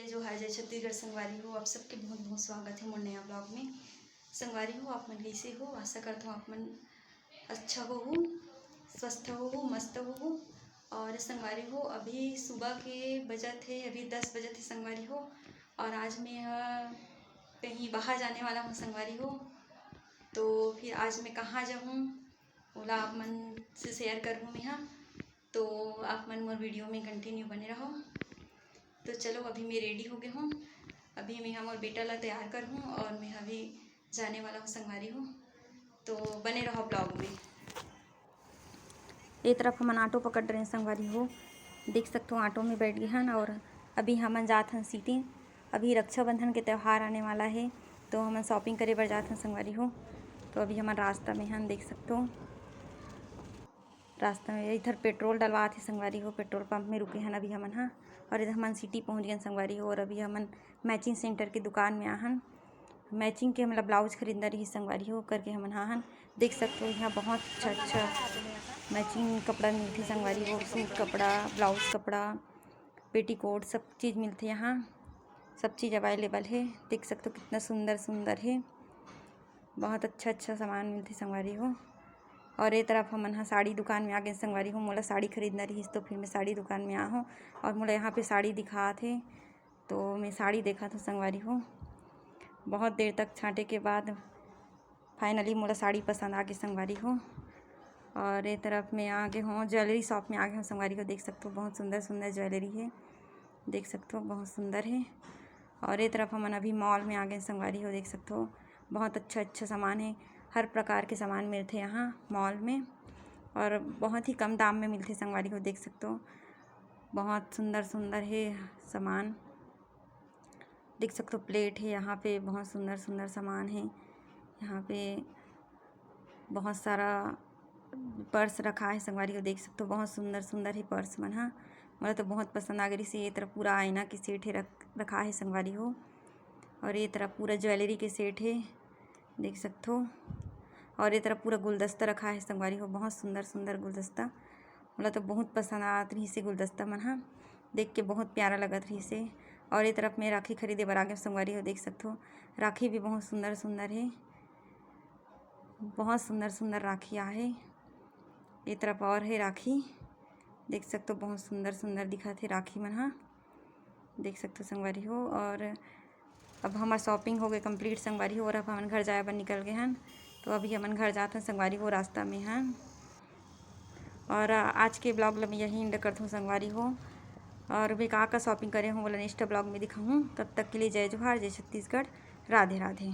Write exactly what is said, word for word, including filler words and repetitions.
जोहार, जय छत्तीसगढ़ संगवारी हो, आप सबके बहुत बहुत स्वागत है मोर नया ब्लॉग में। संगवारी हो, आप मन कैसे हो? आशा करता हूँ आप मन अच्छा हो, स्वस्थ हो, मस्त हो। और संगवारी हो, अभी सुबह के बजत है, अभी दस बजत है संगवारी हो। और आज मैं ह कहीं बाहर जाने वाला हूँ संगवारी हो, तो फिर आज मैं कहाँ जाऊँ, ओला आप मन से शेयर करूँ मैं हा। तो आप मन मोर वीडियो में कंटिन्यू बने रहो। तो चलो, अभी मैं रेडी हो गए हूँ। अभी मैं हा मोर बेटा ला तैयार कर हूँ और मैं अभी जाने वाला हूँ संगवारी हो। तो बने रहो ब्लॉग में। ये तरफ हमन ऑटो पकड़ रहे हैं संगवारी हो, देख सकते हो ऑटो में बैठ गए हन। और अभी हमन जात हन सिटी। अभी रक्षाबंधन के त्यौहार आने वाला है, तो हमन शॉपिंग करे बर जात हन संगवारी हो। तो अभी हमन रास्ता में हन, देख सकते हो रास्ता में इधर पेट्रोल डलवात हे संगवारी हो, पेट्रोल पंप में रुके हन अभी हमन हा। और इधर हमन सिटी पहुँच गए संगवारी हो। और अभी हमन मैचिंग सेंटर के दुकान में आहन, मैचिंग के हमला ब्लाउज खरीदना रही संगवारी हो, करके हमन हा हन। देख सकते हो यहाँ बहुत अच्छा अच्छा मैचिंग कपड़ा मिलते संगवारी हो, सूट कपड़ा, ब्लाउज कपड़ा, पेटीकोट, सब चीज़ मिलते यहाँ। सब चीज़ अवेलेबल है। देख सकते हो कितना सुंदर सुंदर है, बहुत अच्छा अच्छा सामान मिलते संगवारी हो। और ये तरफ हमन हा साड़ी दुकान में आ गए संगवारी हो। मोला साड़ी खरीदना रही तो फिर मैं साड़ी दुकान में आ हूँ। और मोला यहाँ पे साड़ी दिखात हे, तो मैं साड़ी देखत हूँ संगवारी हो। बहुत देर तक छांटे के बाद फाइनली मोला साड़ी पसंद आ गई संगवारी हो। और ये तरफ मैं आ गए हूँ, ज्वेलरी शॉप में आ गए हूँ संगवारी हो। देख सकते हो बहुत सुंदर सुंदर ज्वेलरी है, देख सकते हो बहुत सुंदर है। और ये तरफ हमन अभी मॉल में आ गए संगवारी हो, देख सकते हो बहुत अच्छा अच्छा सामान है, हर प्रकार के सामान मिलते यहाँ मॉल में। और बहुत ही कम दाम में मिलते संगवारी हो, देख सकते हो बहुत सुंदर सुंदर है सामान। देख सकते हो प्लेट है, यहाँ पे बहुत सुंदर सुंदर सामान है। यहाँ पे बहुत सारा पर्स रखा है संगवारी हो, देख सकते हो बहुत सुंदर सुंदर है पर्स मन हा। मोला तो बहुत पसंद आ गई। ये तरफ पूरा आईना के सेट है रख रखा है संगवारी हो। और ये तरफ पूरा ज्वेलरी के सेट है, देख सकते हो। और ये तरफ पूरा गुलदस्ता रखा है संगवारी हो, बहुत सुंदर सुंदर गुलदस्ता। मोला तो बहुत पसंद आत रहिस हे गुलदस्ता मन हा, देख के बहुत प्यारा लगत रहिस हे। और ये तरफ मैं राखी खरीदे बर आ गए संगवारी हो, देख सकते हो राखी भी बहुत सुंदर सुंदर है, बहुत सुंदर सुंदर राखी आहे। ये तरफ और है राखी, देख सकते हो बहुत सुंदर सुंदर दिखत हे राखी मन हा, देख सकते हो संगवारी हो। और अब हमार शॉपिंग हो गए कंप्लीट संगवारी हो, और अब हमन घर जाए बर निकल गए हन। तो अभी हमन घर जात हन संगवारी हो, रास्ता में हन। और आज के ब्लॉग ल मैं यही एंड करत हूँ संगवारी हो। और मैं का का शॉपिंग करे हूँ, ओला नेक्स्ट ब्लॉग में दिखाहूँ। तब तक के लिए जय जोहार, जय छत्तीसगढ़, राधे राधे।